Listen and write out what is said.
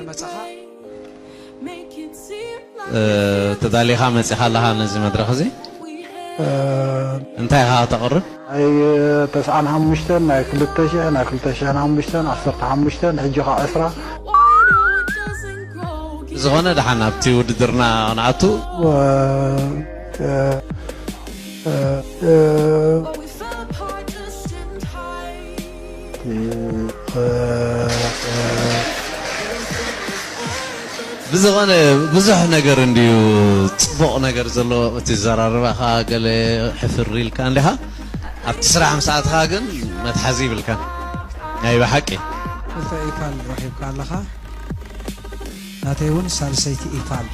መጻኻ? ተዳሊኻ መጺኻ ኣለኻ ነዚ መድረኽ እዚ? እንታይ ኢኻ ከተቕርብ? ኣይ፣ ተስዓን ሓሙሽተን፣ ናይ ክልተ ሽሕ፣ ናይ ክልተ ሽሕን ሓሙሽተን፣ ዓሰርተ ሓሙሽተን፣ ሕጂ ኸዓ ዕስራ። ዝኾነ ደሓን ኣብቲ ውድድርና ንኣቱ። ብዝኾነ ብዙሕ ነገር እንድዩ ጽቡቕ ነገር ዘለዎ እቲ ዘራርባኻ ገለ ሕፍር ኢልካ እንዲኻ ኣብቲ ስራሕ ምስ ኣትኻ ግን መትሓዚ ይብልካን ናይ ብሓቂ። ክልተ ኢፋል ረኺብካ ኣለኻ። ናተይ እውን ሳልሰይቲ ኢፋል።